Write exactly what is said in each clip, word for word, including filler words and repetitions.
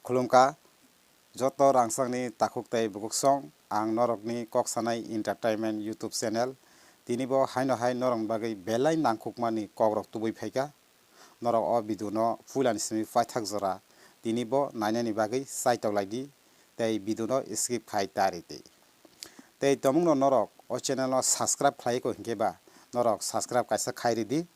Khulumkha joto rangchakni takhuk tei bukuksong, ang norokni kok sanai entertainment YouTube channel. Tini bo haino hai norokni bagwi belai nangkukmani kokrok tubui phaikha. Norok o video no puilani simi paithak jora tini bo nainani bagwi chaitok lai di tei video no skip khai ta ri di. Tei tomungno norok o channel no subscribe khlai kho hinkhe ba norok subscribe kaisa khai ri di.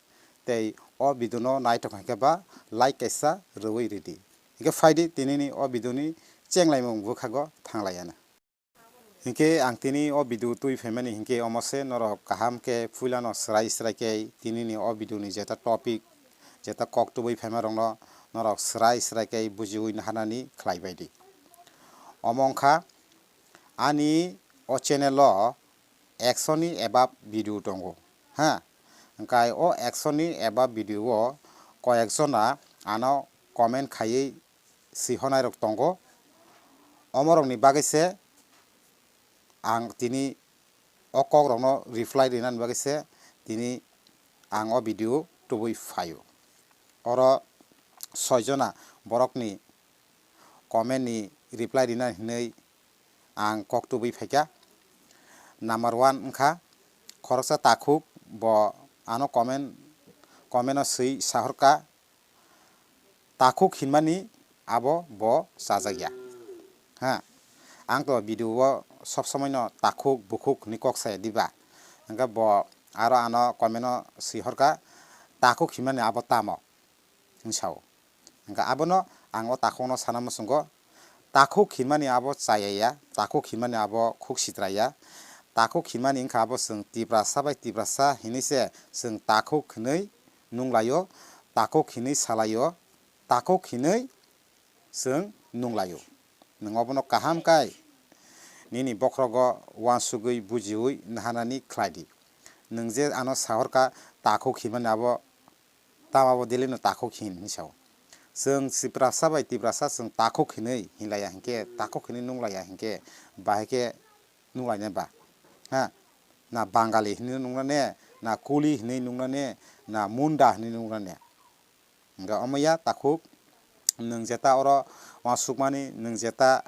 Tei o video no naitok hinkhe ba like kaisa rwui ridi. Hinkhe phaidi tinini o video ni chenglaimung bwkhago thanglaiya na. Hinkhe ang tini o video twi phaimani hinkhe omo se norok kaham khe puilano swrai swrai khe tinini o video ni jeta topic, jeta kok tubui phaima rokno norok swrai swrai khe bujiui naharnani khlai baidi. Omo wngkha ani o channel o ekso ni above video tongo, ha. Hwnkhe o ekso ni above video o koyek jona ano comment khaiwi swihornai rok tongo. Omorokni bagwi se ang tini o kokrokno reply rinani bagwi se tini ang o video tubui phaio. Oro soi jona borokni comment ni reply rina hinwi ang kok tubui phaikha. Number one wngkha khoroksa takhuk, bo ano comment, comment o swi sahorkha, takhuk hinmani abo bo chajakya. Ha, ang to video o sob somoi no takhuk bukhuk hinwi kok saya diba, hwnkhe bo aro ano comment o swi horkha, takhuk hinmani abo tamo? Hwnwi sao. Hwnkhe abono ang o takhukno sana muchungo, takhuk hinmani abo chayaya, takhuk hinmani abo khuk sitraya, takhuk hinmani wngkha abo chwng Tiprasa bai Tiprasa hinwi se chwng takhuk hinwi nunglaio, takhuk hinwi salaio, takhuk hinwi chwng nunglaio. Nwng obono kaham khe nini bokhorogo uansugwi bujiui naharnani khlai di. Nwng je ano sahorkha takhuk hinmani abo tamo abo delino takhuk hin hinwi sao. Chwng Tiprasa bai Tiprasa chwng takhuk hinwi hinlaiya hinkhe, takhuk hinwi nunglaiya hinkhe, bahai khe nunglainai ba? Ha? Na Bangali hinwi nungnane, na Kuli hinwi nungnane, na Munda hinwi nungnane? Hwnkhe omo ya takhuk, nwng jeta oro uansukmani, nwng jeta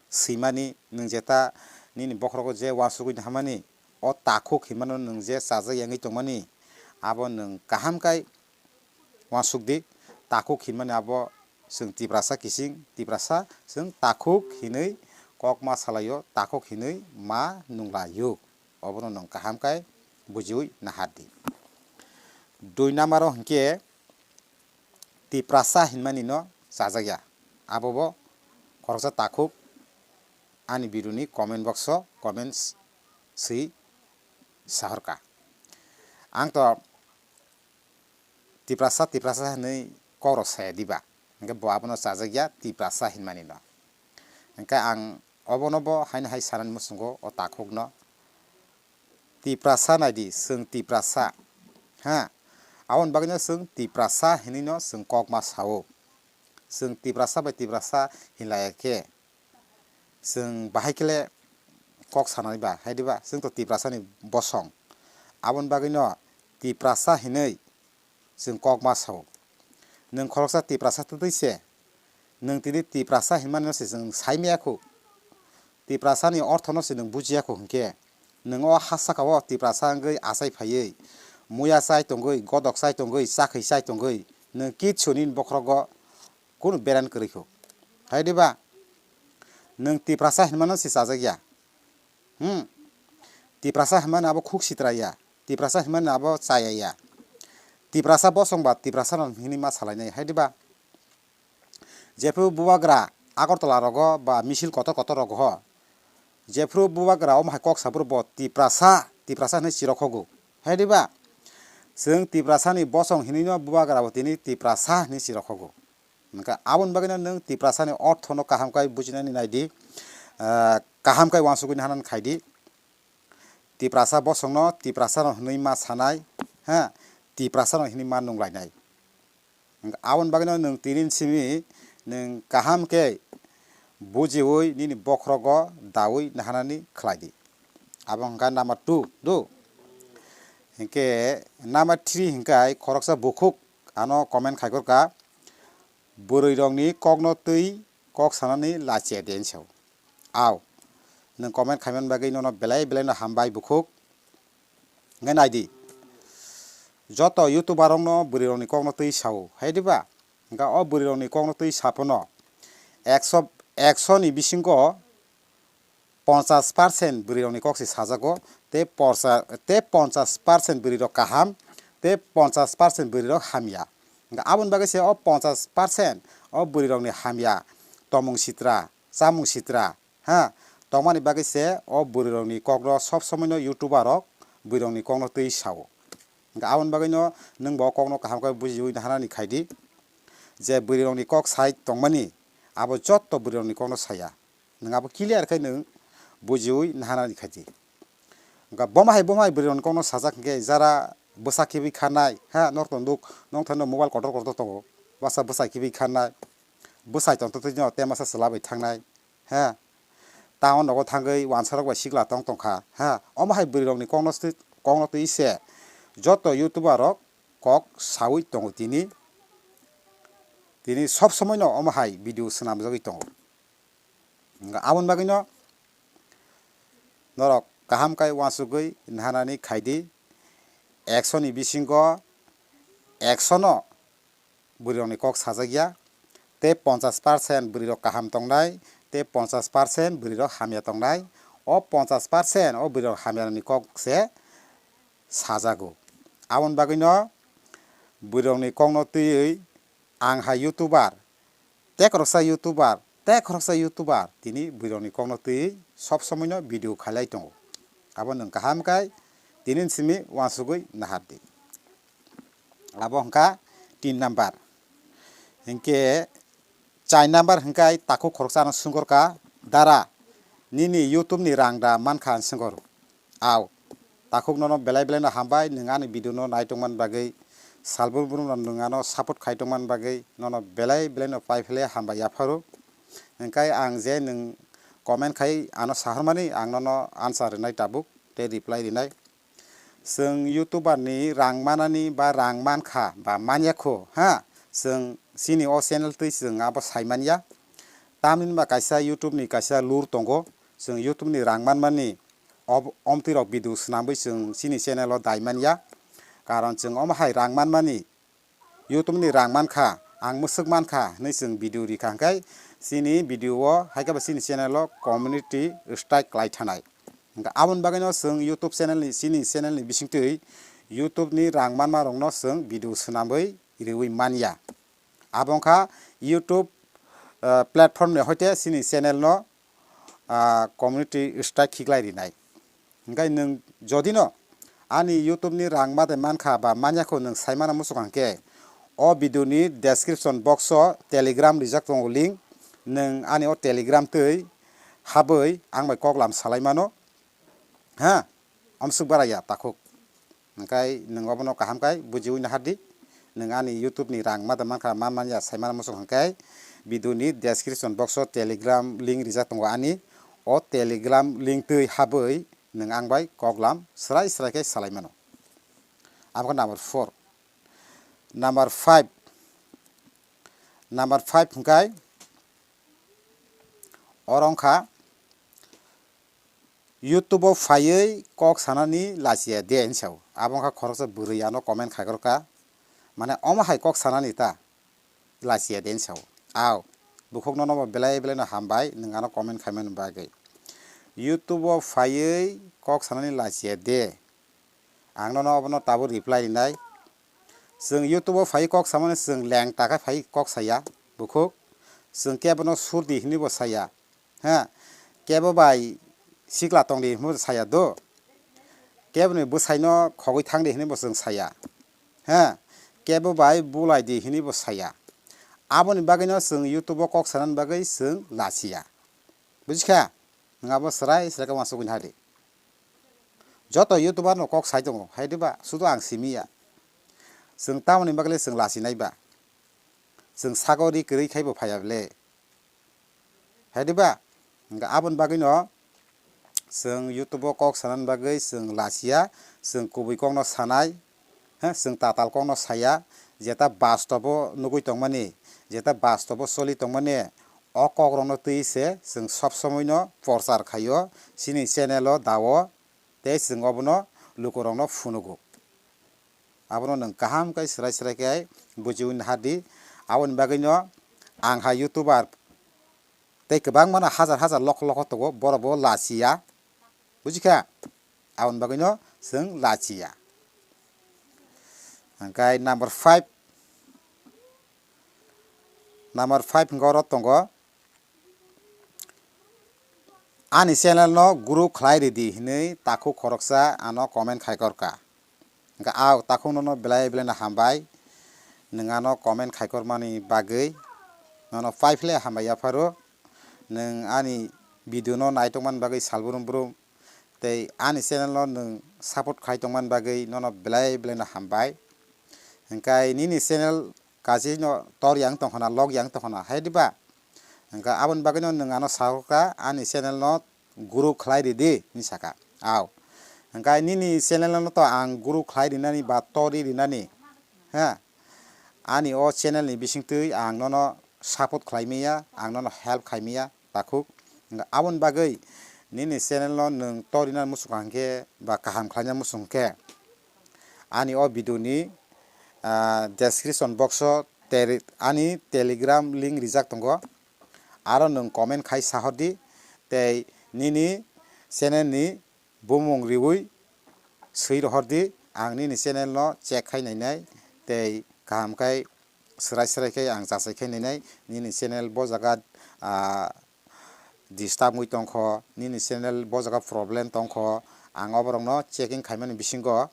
swimani, nwng jeta nini bokhorogo je uansugwi naharmani, o takhuk hinmano nwng je chajak yangwi tongmani, abo nwng kaham khe uansuk di. Takhuk hinmani abo chwng Tiprasa kising, Tiprasa chwng takhuk hinwi kok ma salaio, takhuk hinwi ma nunglaio. Obono nwng kaham khe bujiui nahar di. Dui number o hinkhe Tiprasa hinmani no chajakya. Abo bo khoroksa takhuk ani video ni comment box o comments swi sahorkha. Ang to Tiprasa, Tiprasa hinwi kokrok saya diba? Hwnkhe bo abono chajakya Tiprasa hinmani no. Hwnkhe ang obono bo haino hai sanani muchungo o takhukno. Tiprasa naidi, chwng Tiprasa. Ha? Aboni bagwino chwng Tiprasa hinwino chwng kok ma sao. Chwng Tiprasa bai Tiprasa hinlaiya khe, chwng bahai khe le kok sanani ba, hai diba? Chwng to Tiprasani bosong. Aboni bagwino Tiprasa hinwi chwng kok ma sao. Nwng khoroksa Tiprasa twtwi se, nwng tini Tiprasa hinmani no se chwng sai maya khu. Tiprasani orthono se nwng bujiya khu hinkhe, nwng o ha saka o Tiprasa wngwi achai phaiwi, muya chai tongwi, godok chai tongwi, chakhwi chai tongwi, nwng kichu nini bokhorogo kunu beran kwrwi khu. Hai diba? Nwng Tiprasa hinmano se chajakya. Hmm. Tiprasa hinmani abo khuk sitraya. Tiprasa hinmani abo chayaya. Tiprasa bosong ba Tiprasa no hini ma salainai, hai diba? Jephru bubagra Agartala rogo ba misil kotor kotor rogo ho. Jephru bubagra omo hai kok saphuru bo Tiprasa, Tiprasa hinwi chirokhogo. Hai diba? Chwng Tiprasani bosong hinwi no bubagra bo tini Tiprasa hinwi chirokhogo. Hwnkhe aboni bagwino nwng Tiprasani orthono kaham khe bujinani naidi, ah, kaham khe uansugwi naharnani khaidi. Tiprasa bosongno Tiprasano hwnwi ma sanai, ha, Tiprasano hwnwi ma nunglainai. Hwnkhe aboni bagwino nwng tini simi nwng kaham khe bujiui nini bokhorogo daui naharnani khlaidi. Abo hwnkha number two, do? Hinkhe number three hinkhe khoroksa bukhuk ano comment khaikhorkha, Bwrwirokni kokno twi kok sanani lachiya de hinwi sao. Aw, nwng comment khaimani bagwi nono belai belai no hambai bukhuk. Hwnkhe naidi, joto YouTuber rokno bwrwirokni kokno twi sao, hai diba? Hwnkhe o bwrwirokni kokno twi saphano ekso, ekso ni bisingo ponchas percent bwrwirokni kok se sajago, tei porcha-, tei ponchas percent bwrwirok kaham, tei ponchas percent bwrwirok hamya. Hwnkhe aboni bagwi se o ponchas percent o bwrwirokni hamya, tomung sitra, chamung sitra, ha, tongmani bagwi se o bwrwirokni kokno sob somoino YouTuber rok bwrwirokni kokno twi sao. Hwnkhe aboni bagwino nwng bo kokno kaham khe bujiwi naharani khaidi, je bwrwirokni kok sai tongmani, abo jotto bwrwirokni kokno saya. Nwng abo clear khe nwng bujiwi naharani khaidi. Hwnkhe bomo hai, bomo hai bwrwirokni kokno sajak hwnkhe, jara bwsa khibi khanai, ha, norok tongduk, nongthano mobile kotor kotor tongo, basa bwsa khibi khanai, bwsai tongthoktwino temasa chwla bai thangnai, ha, town nogo thangwi wansarok bai sikla tong tongkha, ha, omo hai bwrwirokni kokno twi, kokno twi se joto YouTuber rok kok sawi tongo tini, tini sob somoino omo hai video swnamjagwi tongo. Hwnkhe aboni bagwino norok kaham khe uansugwi naharani khaidi, ekso ni bisingo ekso no bwrwirokni kok sajakya, tei ponchas percent bwrwirok kaham tongnai, tei ponchas percent bwrwirok hamya tongnai. O ponchas percent o bwrwirok hamyarokni kok se sajago. Aboni bagwino bwrwirokni kokno twiwi ang hai YouTuber, tei khoroksa YouTuber, tei khoroksa YouTuber tini bwrwirokni kokno twiwi sob somoino video khailai tongo. Abo nwng kaham khe tini simi uansugwi nahardi. Abo hwnkha tin number. Hinkhe char number hwnkhe takhuk khoroksa ano swngkor kha, "Dara, nini YouTube ni rang da mankha?" hinwi swngkor. Aw, takhuk nono belai belai no hambai, nwng ani video no nai tongmani bagwi, salbrum brum no nwng ano support khai tongmani bagwi nono belai belai no pai phele hambai yapharu. Hwnkhe ang je nwng comment khai ano sahormani, ang nono answer rinai tabuk tei reply rinai. Chwng YouTuber ni rang manani ba rang mankha ba manya kho, ha? Chwng chini o channel twi chwng abo sai manya. Tamni ba kaisa YouTube ni kaisa lur tongo. Chwng YouTube ni rang manmani ob-, omtwi rok video swnamwi chwng chini channel o dai manya. Karon chwng omo hai rang manmani YouTube ni rang mankha, ang mwswk mankha hinwi chwng video rikha, hwnkhe chini video o, hai khe ba chini channel o community strike khlai thanai. Hwnkhe aboni bagwino chwng YouTube channel ni, chini channel ni bisingtwi YouTube ni rang manma rokno chwng video swnamwi riwi manya. Abo wngkha YouTube, ah, platform ni hoite chini channel no ah, community strike khiklai rinai. Hwnkhe nwng jodino ani YouTube ni rang ma de mankha ba manya kho nwng sai mano muchung hwnkhe, o video ni description box o Telegram rijak tongo link, nwng ani o Telegram twi habwi ang bai koklam salai mano, ha, omswk bara ya takhuk. Hwnkhe nwng obono kaham khe bujiwi nahardi. Nwng ani YouTube ni rang ma da mankha, ma manya sai mano muchung hwnkhe, video ni description box o Telegram link rijak tongo ani. O Telegram link twi habwi nwng ang bai koklam srai srai khe salai mano. Abo khe number four. Number five. Number five hwnkhe oro wngkha, YouTube o phaiwi kok sanani lachiya de hinwi sao. Abo wngkha khoroksa bwrwi ano comment khaikrokha. Mane omo hai kok sanani ta lachiya de hinwi sao. Aw, bukhuk nono bo belai belai no hambai nwng ano comment khaimani bagwi. YouTube o phaiwi kok sanani lachiya de. Ang nono obono tabuk reply rinai. Chwng YouTube o phaiwi kok samani chwng leng ta khe phaiwi kok saya, bukhuk. Chwng kebono surdi hinwi bo saya. Ha, kebo bai sikla tongdi hinwi bo saya do. Keboni bwsaino khogwi thangdi hinwi bo chwng saya. Ha, kebo bai bulaidi hinwi bo saya. Aboni bagwino chwng YouTube o kok sanani bagwi chwng lachiya. Bujikha? Nwng abo srai srai khe uansugwi nahardi. Joto YouTuber no kok sai tongo, hai diba? Sudu ang simi ya. Chwng tamoni bagwi le chwng lachinai ba? Chwng sago ri kwrwi khai bo phaiya bele. Hai diba? Hwnkhe aboni bagwino chwng YouTube o kok sanani bagwi chwng lachiya, chwng kubui kokno sanai, ha, chwng tatal kokno saya, jeta bastobo nugwi tongmani, jeta bastobo choli tongmani, o kokrokno twi se chwng sob somoino porchar khaio, chini channel o dao, tei chwng obono lukurokno phunugo. Abono nwng kaham khe swrai swrai khe bujiwi nahardi. Aboni bagwino ang ha YouTuber tei kwbangmano hajar hajar lokho lokho tongo, borokbo lachiya, bujikha? Aboni bagwino chwng lachiya. Hwnkhe number five, number five hwnkhe oro tongo, "Ani channel no grow khlai ridi," hinwi takhuk khoroksa ano comment khai korka. Hwnkhe, "Ao, takhuk nono belai belai no hambai, nwng ano comment khai kormani bagwi, nono paiphle hambai yapharo, nwng ani video no nai tongmani bagwi sal brum brum, tei ani channel no nwng support khai tongmani bagwi nono belai belai no hambai. Hwnkhe nini channel kachi no tor yang tongkhana, log yang tongkhana, hai diba? Hwnkhe aboni bagwino nwng ano sakha, ani channel no grow khlai ridi hinwi sakha. Ao. Hwnkhe nini channel no to ang grow khlai rinani ba tori rinani, ha? Ani o channel ni bisingtwi ang nono support khlai maya, ang nono help khai maya, takhuk. Hwnkhe aboni bagwi nini channel no nwng tori na muchung kha hwnkhe ba kaham khlaina muchung khe, ani o video ni, ah, description box o teri-, ani Telegram link rijak tongo. Aro nwng comment khai sahordi, tei nini channel ni bumung riwi swi rohordi, ang nini channel no check khai nainai, tei kaham khai swrai swrai khe ang jachai khai nainai, nini channel bo jaga, ah, disturb wngwi tongkho, nini channel bo jaga problem tongkho, ang oborokno checking khaimani bisingo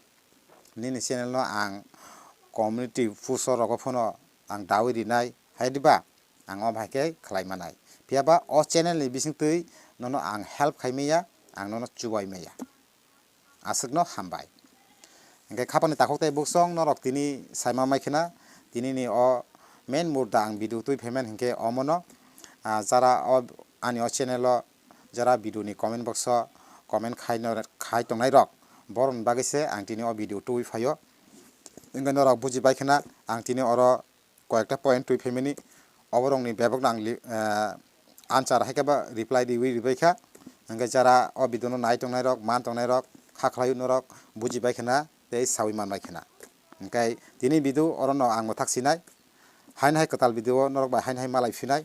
nini channel no ang community post o rogo phano ang dawi rinai, hai diba? Ang o bahai khe khlai manai. Phiya ba o channel ni bisingtwi nono ang help khai maya, ang nono chubai maya. Aswkno hambai. Hwnkhe khapani takhuk tei buksong norok tini saima mai khna, tini ni o main mudda ang video twi phaimani hwnkhe omono, ah, jara o ani o channel o jara video ni comment box o comment khai no, khai tongnai rok, borokni bagwi se ang tini o video twi phaio. Hwnkhe norok buji bai khna ang tini oro koyekta point twi phaimani, oborokni bebakno ang li-, eh, answer hai khe ba reply riwi ribai kha. Hwnkhe jara o video no nai tongnai rok, man tongnai rok, kha khlai norok buji bai khna tei sawi man bai khna. Hwnkhe tini video oro no ang mwthak sinai, haino hai kwtal video o norok bai haino hai malai phinai.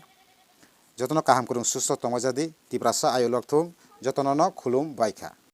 Jotono kaham kwrwng susto tongma jadi, Tiprasa ayo lok thung, jotono no khulum bai kha.